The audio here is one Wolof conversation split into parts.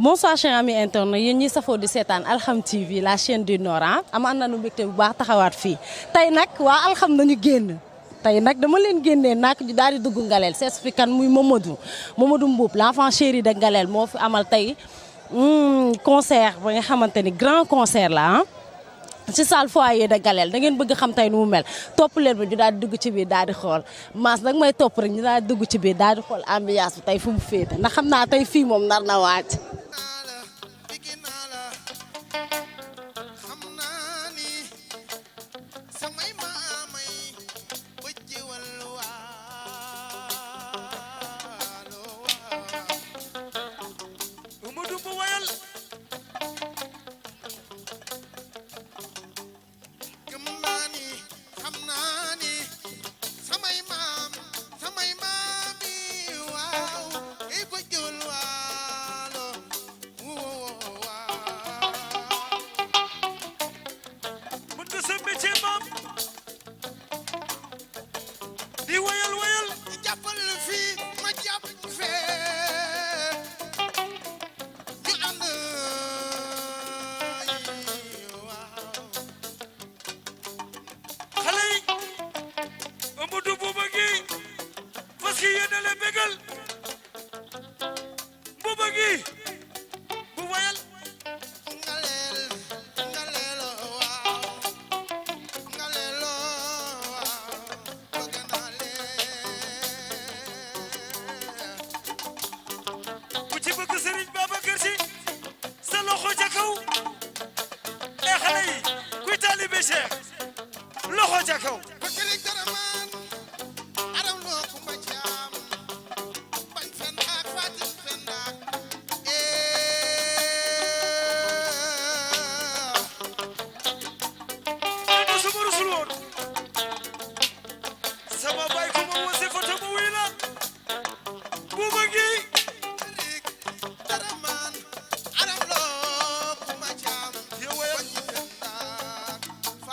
bonsoir chers amis internautes yéen ñi safoo di seetaan Alxam TV la chaîne du Nord amaan nañu mbégte bu baax taxawaat fii tey nag waa Alxam nañu génn tey nag dama leen génnee nak ñu daal di dugg Ngalel sees fi kan muy Mamadou Mboup l'enfant chéri de Ngalel moo fi amal tey concert ba nga xamante ni grand concert la ci salle foyer de Ngalel da ngeen bëgg xam tey nu mu mel topp leen ba ñu daal di dugg ci biir daal di xool maas nag may topp rek ñu daal di dugg ci biir daal di xool ambiance bi tey fu mu féete ndax xam naa tey fii moom nar na waaj.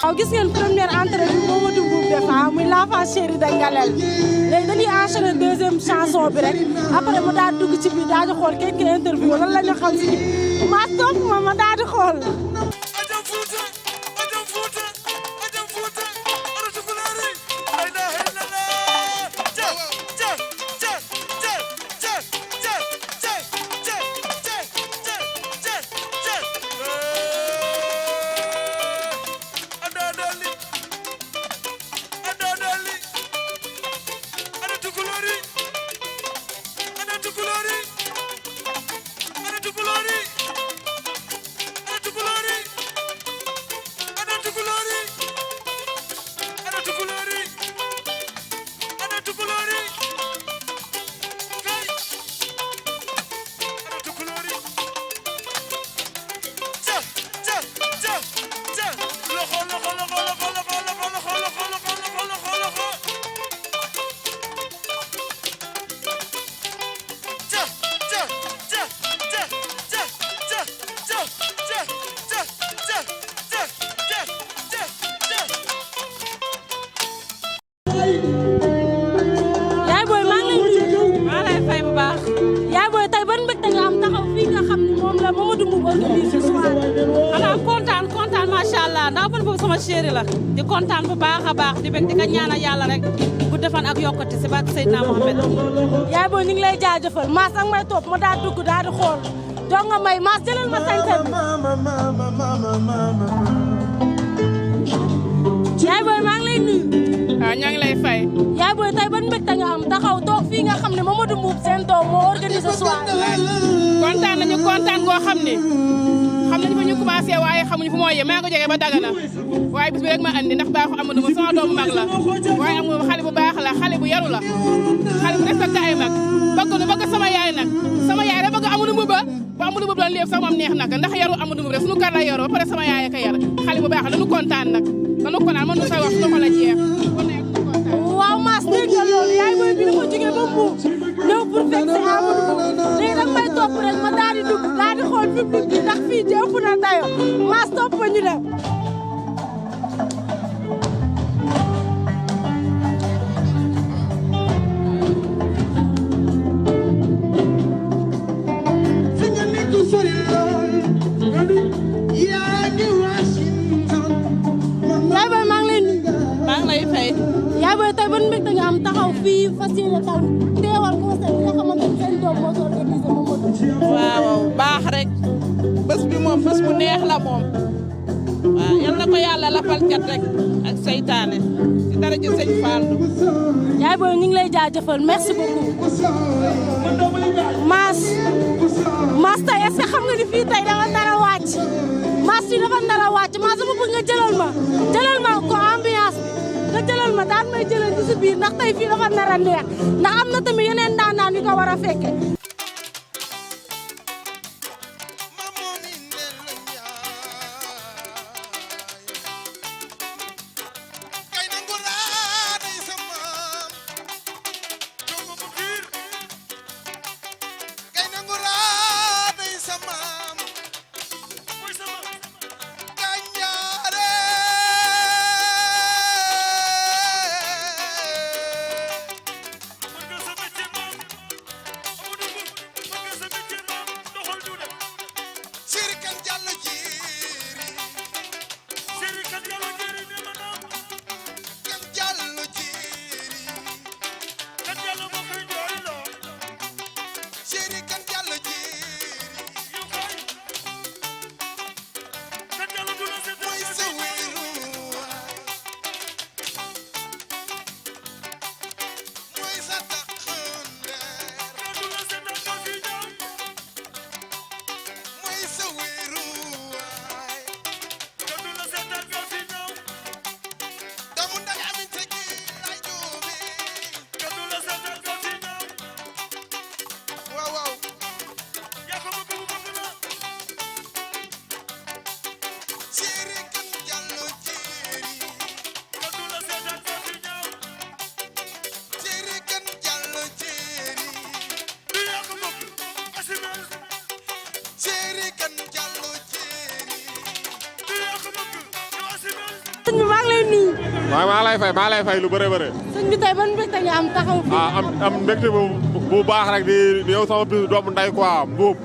waaw gis ngeen première entrée bi Mamadou Mboup def muy l'enfant chéri de Ngalel léegi dañuy enchaîner deuxième chanson bi rek après ma daal dugg ci biir daal di xool kenn ki interview lan la ñu xam si ma topp ma daal di xool. sama chéri la di kontaan bu baax a baax di bëgg di ko ñaanal yàlla rek bu defan ak yokkati si barke Seydina Mohamed. yaay booy ñu ngi lay jaajëfal maas ak may topp ma daal dugg daal di xool jox nga may maas jëlal ma sañse bi. yaay booy maa ngi lay nuyu. waaw ñoo ngi lay fay. yaay booy tey ban mbégte nga am taxaw toog fii nga xam ne Mamadou Mboup seen doom moo organisé soirée. kontaan nañu kontaan goo xam ne xam nañu fa ñu commencé waaye xamuñu fu moo yem maa ngi ko jógee ba Dagana waaye bis bi rek ma andi ndax baaxu Amadou ma sama doomu mag la waaye am xale bu baax la xale bu yaru la xale bu respecté ay mag bëgg sama yaay nag sama yaay rek bëgg Amadou Mboup ba bu Amadou Mboup doon lépp sax moom neex nag ndax yaru Amadou Mboup rek suñu kar la yaru ba pare sama yaay ka yar xale bu baax la dañu kontaan nag dañu kontaan mën nu say wax suñu xol a jeex waaw maas dégg nga loolu yaay booy bi dafa jógee ba Mbuur ñëw pour fekk si Amadou Mboup léegi nag may topp rek ma daal di dugg daal di xool public bi ndax fii jëpp na dayo maas topp ma ñu dem. fi nga nekk taxaw fii fas yéene taw teewal concert bi nga xamante ni seen doom moo ko organisé moom moo waaw baax rek bés bi moom bés bu neex la moom waaw yal na ko yàlla lafal cat rek ak seytaane ci dara ji sëñ Fallou. yaay booy ñu ngi lay jaajëfal merci beaucoup. Mass tey est-ce que xam nga ni fii tey dafa nar a wàcc Mass fii dafa nar a wàcc Mass dama bëgg nga jëlal ma ko ambiance bi nga jëlal ma daan may jëlal ci si biir ndax tey fii dafa nar a neex ndax am na tamit yeneen ndaanaan yu ko war a fekke. sëñ bi maa ngi lay nuyu. waaw maa lay fay lu bëre bëre. sëñ bi tey ban mbégte nga am taxaw fii. am mbégte bu baax rek di yow sama bisu doomu nday quoi mbuub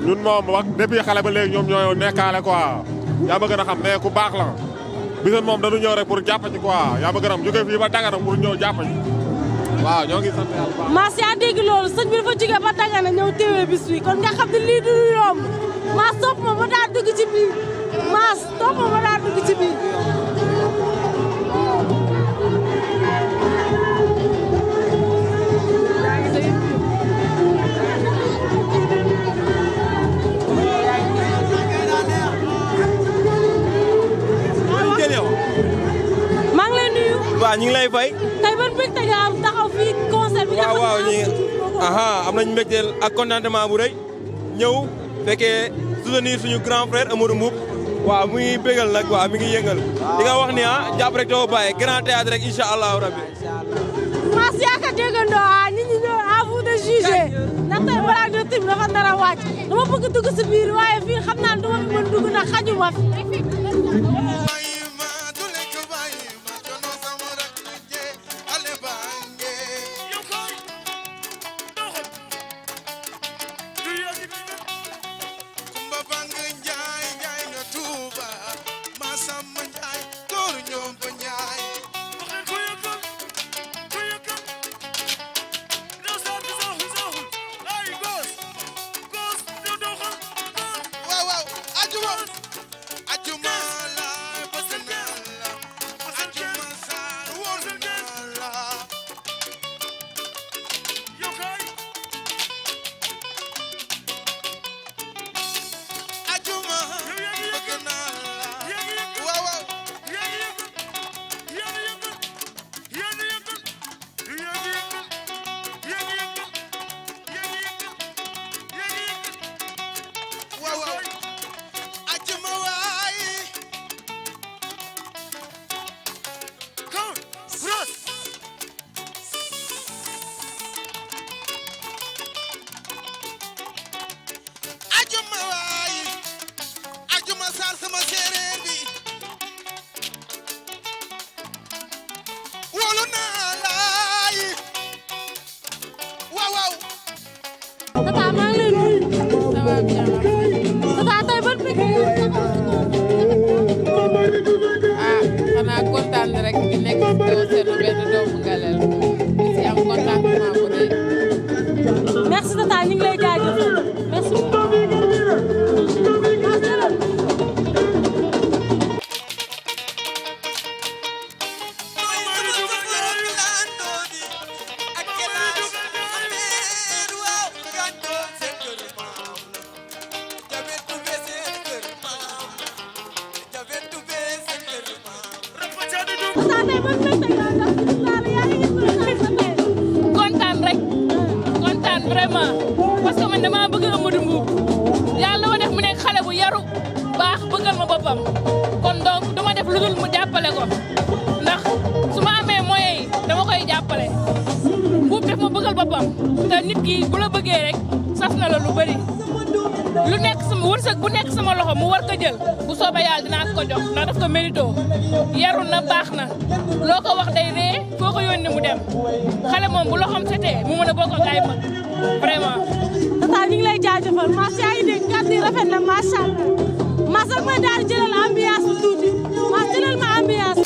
ñun moom wax depuis xale ba léegi ñoom ñoo nekkaale quoi yaa ma gën a xam mais ku baax la bisan moom dañu ñëw rek pour jàpp ci quoi yaa ma gën a xam jógee fii ba Dagana pour ñëw jàpp ci waaw ñoo ngi sant yàlla baax. Mass yaa dégg loolu sëñ bi dafa jógee ba Dagana ñëw teewee bis bi kon nga xam ne lii du yomb Mass topp ma ba daa dugg ci biir Mass topp ma ba daa dugg ci biir. maa ngi lay nuyu. waaw ñu ngi lay fay. tey ban mbégte nga am taxaw fii concert bi. waaw am nañu mbégteel ak contentement bu rëy ñëw fekkee soutenir suñu grand frère Amadou Mboup waaw mu ngi bégal nag waaw mi ngi yëngal di nga wax ni jàpp rek doo bàyyi grand théâtre rek incha allahu rabbi. Mass yaa ko déggandoo nit ñi ñëw à vous de juger ndax tey balaa nga tim dafa nar a wàcc dama bëgg dugg si biir waaye fii xam naa ne dama fi mën dugg ndax xajuma fi. Tata maa ngi lay nuyu. ça va bien. Tata tey ban mbégte nga xanaa kontaan rek di nekk si seen benn doomu Ngalel kontaan rek kontaan vraiment parce que man dama bëgg Amadou Mbuub yàlla ma def mu nekk xale bu yaru baax bëggal ma boppam kon donc duma def lu dul mu jàppale ko ndax su ma amee moyens yi dama koy jàppale Mbuub def ma bëggal boppam te nit ki bu la bëggee rek sas na la lu bëri lu nekk sama wërsëg bu nekk sama loxo mu war ko jël bu soobee yàlla dinaa ko jox ndax daf ko mérito yaru na baax na loo ko wax day ree foo ko yónni mu dem xale moom bu loxoom setee mu mën a bokk ak ay mag vraiment. tata ñu ngi lay jaajëfal macha yaa ngi dégg kàddu yi rafet na macha allah macha ak may daal di jëlal ambiance bu tuuti ma jëlal ma ambiance.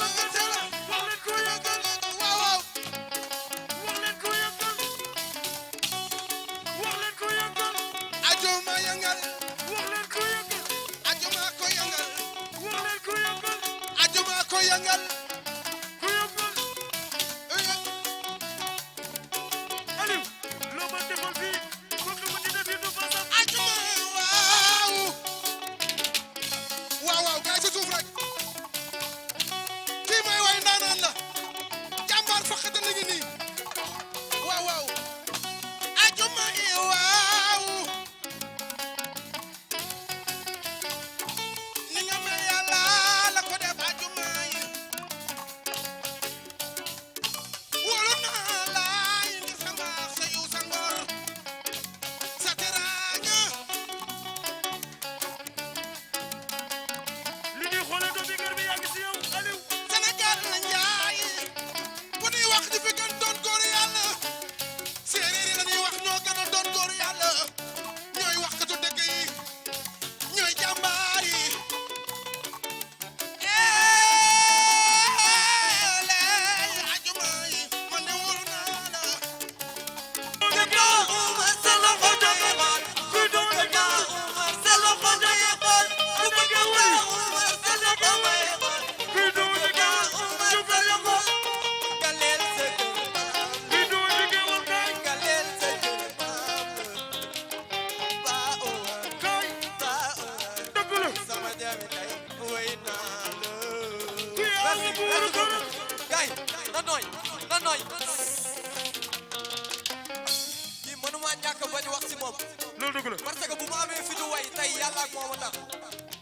parce que bu ma amee fi du way tey yàlla ak moom a tax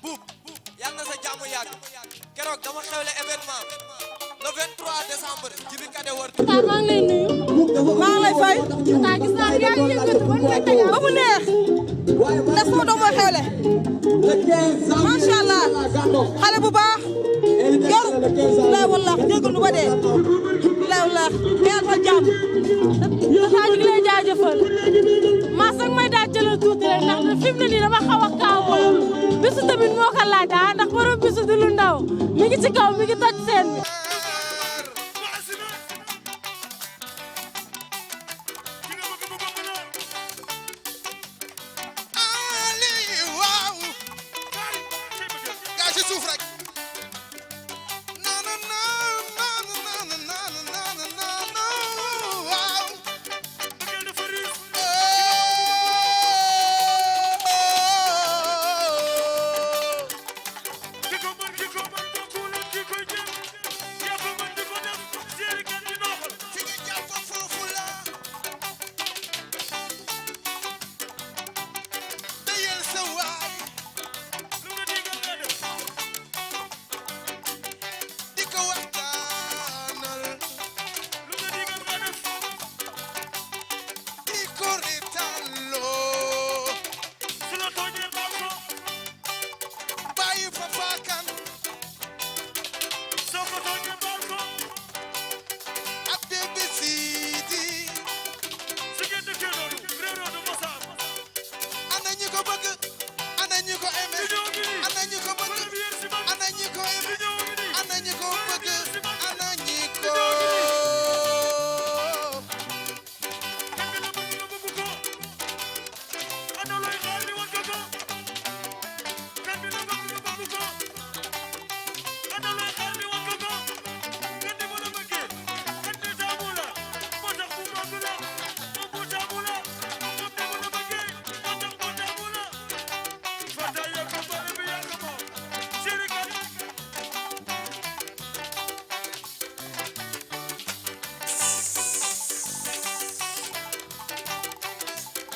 Buub yàlla na sa jàmm yàgg keroog dama xewle événement le 23 décembre Djiby Kade war. maa ngi lay nuyu. maa ngi lay fay. taa gis naa yaa ngi yëngatu ba mu neex. ndax sama doom mooy xewle. macha allah xale bu baax. yor lay wallaax jégalu ba dee. lay wallaax yàlla fa jàmm. dafa ñu ngi lay jaajëfal. maa sax may daa jëlal tuuti rek ndax fi mu ne nii dama xaw a kaawoo. bisu tamit moo ko laaj ndax borom bisu du lu ndaw mi ngi ci kaw mi ngi toj seen bi.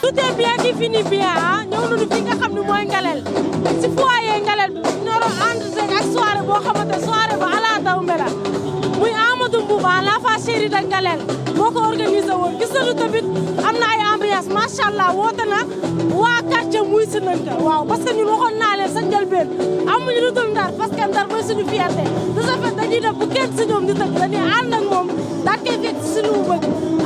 tout est bien qui finit bien ah ñëw nañu fi nga xam ne mooy Ngalel si foyer Ngalel bi ñoro ànd ak soirée boo xamante soirée ba ala daw mbela muy Amadou Mbouba l'enfant chéri de Ngalel moo ko organisé woon gis nañu tamit am na ay ambiance macha allah woote na waa quartier muy si nañ ko waaw parce que ñun waxoon naa leen sa njëlbeen amuñu lu dul Ndar parce que Ndar mooy suñu fierté de ce fait dañuy def bu kenn si ñoom di tëgg dañuy ànd ak moom daa koy fekk si lu mu bëgg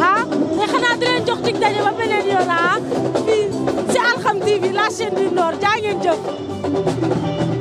ah te xanaa di leen jox dig daje ba beneen yoon ah fii si Alxam TV la chaîne du Nord jaa ngeen jëf